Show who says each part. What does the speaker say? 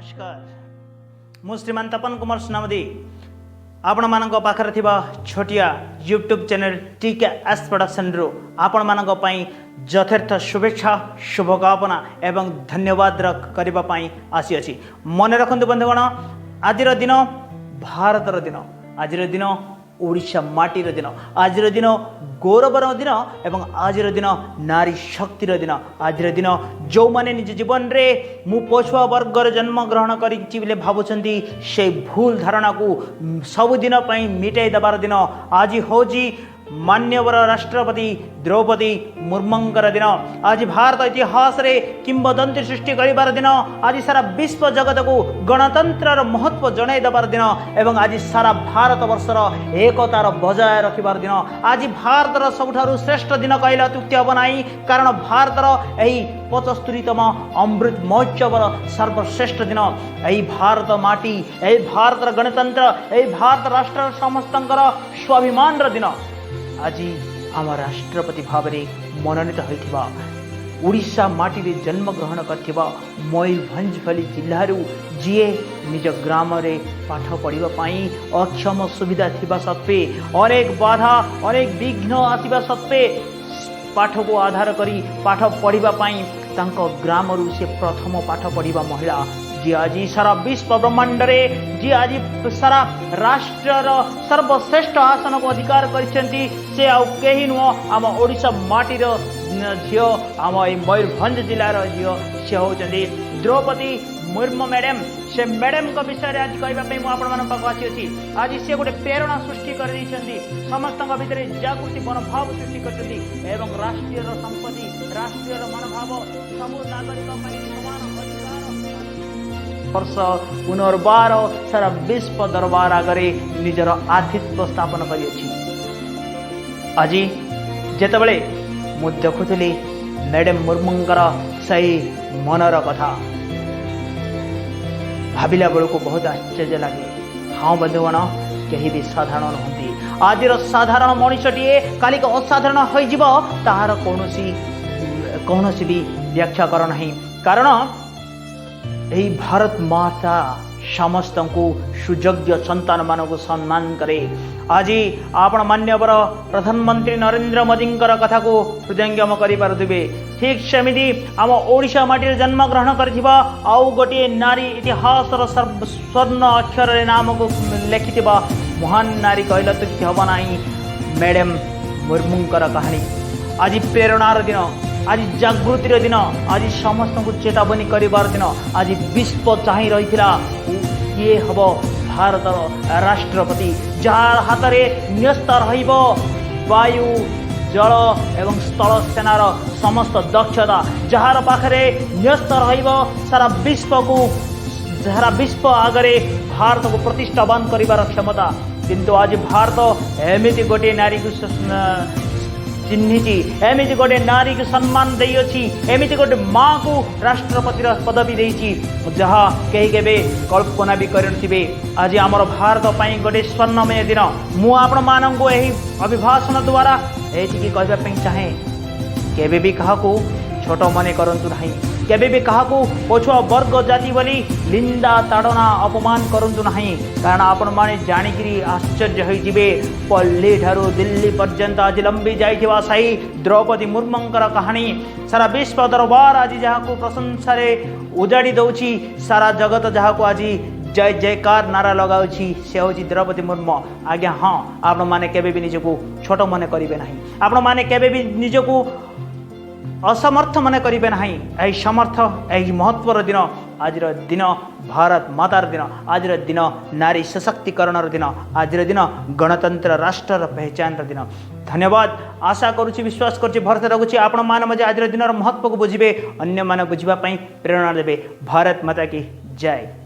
Speaker 1: ନମସ୍କାର। ମୁଁ ଶ୍ରୀମାନ ତପନ କୁମାର ସୁନାମଦି, ଆପଣମାନଙ୍କ ପାଖରେ ଥିବା ଛୋଟିଆ ୟୁଟ୍ୟୁବ୍ ଚ୍ୟାନେଲ୍ ଟିକେ ଏସ୍ ପ୍ରଡକ୍ସନରୁ ଆପଣମାନଙ୍କ ପାଇଁ ଯଥାର୍ଥ ଶୁଭେଚ୍ଛା, ଶୁଭକାମନା ଏବଂ ଧନ୍ୟବାଦ କରିବା ପାଇଁ ଆସିଅଛି। ମନେ ରଖନ୍ତୁ ବନ୍ଧୁଗଣ, ଆଜିର ଦିନ ଭାରତର ଦିନ, ଆଜିର ଦିନ ଓଡ଼ିଶା ମାଟିର ଦିନ, ଆଜିର ଦିନ ଗୌରବର ଦିନ ଏବଂ ଆଜିର ଦିନ ନାରୀ ଶକ୍ତିର ଦିନ। ଆଜିର ଦିନ ଯେଉଁମାନେ ନିଜ ଜୀବନରେ ମୁଁ ପଛୁଆ ବର୍ଗରେ ଜନ୍ମଗ୍ରହଣ କରିଛି ବୋଲି ଭାବୁଛନ୍ତି, ସେଇ ଭୁଲ ଧାରଣାକୁ ସବୁଦିନ ପାଇଁ ମିଟାଇ ଦେବାର ଦିନ। ଆଜି ହେଉଛି ମାନ୍ୟବର ରାଷ୍ଟ୍ରପତି ଦ୍ରୌପଦୀ ମୁର୍ମୁଙ୍କର ଦିନ। ଆଜି ଭାରତ ଇତିହାସରେ କିମ୍ବଦନ୍ତୀ ସୃଷ୍ଟି କରିବାର ଦିନ। ଆଜି ସାରା ବିଶ୍ୱ ଜଗତକୁ ଗଣତନ୍ତ୍ରର ମହତ୍ତ୍ୱ ଜଣାଇ ଦେବାର ଦିନ ଏବଂ ଆଜି ସାରା ଭାରତ ବର୍ଷର ଏକତାର ବଜାୟ ରଖିବାର ଦିନ। ଆଜି ଭାରତର ସବୁଠାରୁ ଶ୍ରେଷ୍ଠ ଦିନ କହିଲେ ଅତ୍ୟୁକ୍ତି ହେବ ନାହିଁ, କାରଣ ଭାରତର ଏହି 75ତମ ଅମୃତ ମହୋତ୍ସବର ସର୍ବଶ୍ରେଷ୍ଠ ଦିନ। ଏହି ଭାରତ ମାଟି, ଏହି ଭାରତର ଗଣତନ୍ତ୍ର, ଏହି ଭାରତ ରାଷ୍ଟ୍ରର ସମସ୍ତଙ୍କର ସ୍ୱାଭିମାନର ଦିନ। ଆଜି ଆମ ରାଷ୍ଟ୍ରପତି ଭାବରେ ମନୋନୀତ ହୋଇଥିବା, ଓଡ଼ିଶା ମାଟିରେ ଜନ୍ମଗ୍ରହଣ କରିଥିବା, ମୟୂରଭଞ୍ଜ ଭଳି ଜିଲ୍ଲାରୁ ଯିଏ ନିଜ ଗ୍ରାମରେ ପାଠ ପଢ଼ିବା ପାଇଁ ଅକ୍ଷମ ସୁବିଧା ଥିବା ସତ୍ତ୍ୱେ, ଅନେକ ବାଧା, ଅନେକ ବିଘ୍ନ ଆସିବା ସତ୍ତ୍ୱେ, ପାଠକୁ ଆଧାର କରି ପାଠ ପଢ଼ିବା ପାଇଁ ତାଙ୍କ ଗ୍ରାମରୁ ସେ ପ୍ରଥମ ପାଠ ପଢ଼ିବା ମହିଳା, ଯିଏ ଆଜି ସାରା ବିଶ୍ୱ ବ୍ରହ୍ମାଣ୍ଡରେ, ଯିଏ ଆଜି ସାରା ରାଷ୍ଟ୍ରର ସର୍ବଶ୍ରେଷ୍ଠ ଆସନକୁ ଅଧିକାର କରିଛନ୍ତି, ସେ ଆଉ କେହି ନୁହଁ, ଆମ ଓଡ଼ିଶା ମାଟିର ଝିଅ, ଆମ ଏଇ ମୟୂରଭଞ୍ଜ ଜିଲ୍ଲାର ଝିଅ। ସେ ହେଉଛନ୍ତି ଦ୍ରୌପଦୀ ମୁର୍ମୁ ମ୍ୟାଡ଼ାମ। ସେ ମ୍ୟାଡ଼ାମଙ୍କ ବିଷୟରେ ଆଜି କହିବା ପାଇଁ ମୁଁ ଆପଣମାନଙ୍କ ପାଖକୁ ଆସିଅଛି। ଆଜି ସେ ଗୋଟେ ପ୍ରେରଣା ସୃଷ୍ଟି କରିଦେଇଛନ୍ତି, ସମସ୍ତଙ୍କ ଭିତରେ ଜାଗୃତି ମନୋଭାବ ସୃଷ୍ଟି କରିଛନ୍ତି ଏବଂ ରାଷ୍ଟ୍ରୀୟର ସମ୍ପତ୍ତି, ରାଷ୍ଟ୍ରୀୟର ମନୋଭାବ, ସବୁ ନାଗରିକ ପାଇଁ ସମାନ ଅଧିକାର ବର୍ଷ ପୁନର୍ବାର ସାରା ବିଶ୍ୱ ଦରବାର ଆଗରେ ନିଜର ଆଧିତ୍ୟ ସ୍ଥାପନ କରିଅଛି। ଆଜି ଯେତେବେଳେ ମୁଁ ଦେଖୁଥିଲି ମ୍ୟାଡ଼ାମ ମୁର୍ମୁଙ୍କର ସେଇ ମନର କଥା, ଭାବିଲା ବେଳକୁ ବହୁତ ଆଶ୍ଚର୍ଯ୍ୟ ଲାଗେ। ହଁ ବନ୍ଧୁଗଣ, କେହି ବି ସାଧାରଣ ନୁହନ୍ତି। ଆଜିର ସାଧାରଣ ମଣିଷଟିଏ କାଲିକି ଅସାଧାରଣ ହୋଇଯିବ, ତାହାର କୌଣସି ବି ବ୍ୟାଖ୍ୟା କର ନାହିଁ, କାରଣ ଏହି ଭାରତ ମାତା ସମସ୍ତଙ୍କୁ, ସୁଯୋଗ୍ୟ ସନ୍ତାନମାନଙ୍କୁ ସମ୍ମାନ କରେ। ଆଜି ଆପଣ ମାନ୍ୟବର ପ୍ରଧାନମନ୍ତ୍ରୀ ନରେନ୍ଦ୍ର ମୋଦିଙ୍କର କଥାକୁ ହୃଦୟଙ୍ଗମ କରିପାରୁଥିବେ। ଠିକ୍ ସେମିତି ଆମ ଓଡ଼ିଶା ମାଟିରେ ଜନ୍ମଗ୍ରହଣ କରିଥିବା ଆଉ ଗୋଟିଏ ନାରୀ, ଇତିହାସର ସ୍ୱର୍ଣ୍ଣ ଅକ୍ଷରରେ ନାମକୁ ଲେଖିଥିବା ମହାନ ନାରୀ କହିଲେ ଅତ୍ୟୁକ୍ତି ହେବ ନାହିଁ, ମ୍ୟାଡ଼ାମ ମୁର୍ମୁଙ୍କର କାହାଣୀ। ଆଜି ପ୍ରେରଣାର ଦିନ, ଆଜି ଜାଗୃତିର ଦିନ, ଆଜି ସମସ୍ତଙ୍କୁ ଚେତାବନୀ କରିବାର ଦିନ। ଆଜି ବିଶ୍ୱ ଚାହିଁ ରହିଥିଲା, କିଏ ହେବ ଭାରତର ରାଷ୍ଟ୍ରପତି, ଯାହାର ହାତରେ ନ୍ୟସ୍ତ ରହିବ ବାୟୁ, ଜଳ ଏବଂ ସ୍ଥଳ ସେନାର ସମସ୍ତ ଦକ୍ଷତା, ଯାହାର ପାଖରେ ନ୍ୟସ୍ତ ରହିବ ସାରା ବିଶ୍ୱ ଆଗରେ ଭାରତକୁ ପ୍ରତିଷ୍ଠାବାନ କରିବାର କ୍ଷମତା। କିନ୍ତୁ ଆଜି ଭାରତ ଏମିତି ଗୋଟିଏ ନାରୀକୁ ଚିହ୍ନିଛି, ଏମିତି ଗୋଟେ ନାରୀକୁ ସମ୍ମାନ ଦେଇଅଛି, ଏମିତି ଗୋଟେ ମାଆକୁ ରାଷ୍ଟ୍ରପତିର ପଦବୀ ଦେଇଛି, ଯାହା କେହି କେବେ କଳ୍ପନା ବି କରିନଥିବେ। ଆଜି ଆମର ଭାରତ ପାଇଁ ଗୋଟେ ସ୍ୱର୍ଣ୍ଣମୟ ଦିନ। ମୁଁ ଆପଣମାନଙ୍କୁ ଏହି ଅଭିଭାଷଣ ଦ୍ୱାରା ଏତିକି କହିବା ପାଇଁ ଚାହେଁ, କେବେ ବି କାହାକୁ ଛୋଟ ମନେ କରନ୍ତୁ ନାହିଁ। କେବେ ବି କାହାକୁ ପଛୁଆ ବର୍ଗ, ଜାତି ବୋଲି ନିନ୍ଦା, ତାଡ଼ନା, ଅପମାନ କରନ୍ତୁ ନାହିଁ, କାରଣ ଆପଣମାନେ ଜାଣିକିରି ଆଶ୍ଚର୍ଯ୍ୟ ହୋଇଯିବେ, ପଲ୍ଲୀଠାରୁ ଦିଲ୍ଲୀ ପର୍ଯ୍ୟନ୍ତ ଆଜି ଲମ୍ବି ଯାଇଥିବା ସେହି ଦ୍ରୌପଦୀ ମୁର୍ମୁଙ୍କର କାହାଣୀ, ସାରା ବିଶ୍ୱ ଦରବାର ଆଜି ଯାହାକୁ ପ୍ରଶଂସାରେ ଉଜାଡ଼ି ଦେଉଛି, ସାରା ଜଗତ ଯାହାକୁ ଆଜି ଜୟ ଜୟକାର ନାରା ଲଗାଉଛି, ସେ ହେଉଛି ଦ୍ରୌପଦୀ ମୁର୍ମୁ। ଆଜ୍ଞା ହଁ, ଆପଣମାନେ କେବେ ବି ନିଜକୁ ଛୋଟ ମନେ କରିବେ ନାହିଁ। ଆପଣମାନେ କେବେ ବି ନିଜକୁ ଅସମର୍ଥ ମନେ କରିବେ ନାହିଁ। ଏହି ସମର୍ଥ, ଏହି ମହତ୍ତ୍ୱର ଦିନ, ଆଜିର ଦିନ ଭାରତ ମାତାର ଦିନ, ଆଜିର ଦିନ ନାରୀ ସଶକ୍ତିକରଣର ଦିନ, ଆଜିର ଦିନ ଗଣତନ୍ତ୍ର ରାଷ୍ଟ୍ରର ପହଚାନର ଦିନ। ଧନ୍ୟବାଦ। ଆଶା କରୁଛି, ବିଶ୍ୱାସ କରୁଛି, ଭରସା ରଖୁଛି, ଆପଣମାନେ ମଧ୍ୟ ଆଜିର ଦିନର ମହତ୍ତ୍ୱକୁ ବୁଝିବେ, ଅନ୍ୟମାନେ ବୁଝିବା ପାଇଁ ପ୍ରେରଣା ଦେବେ। ଭାରତ ମାତା କି ଜୟ।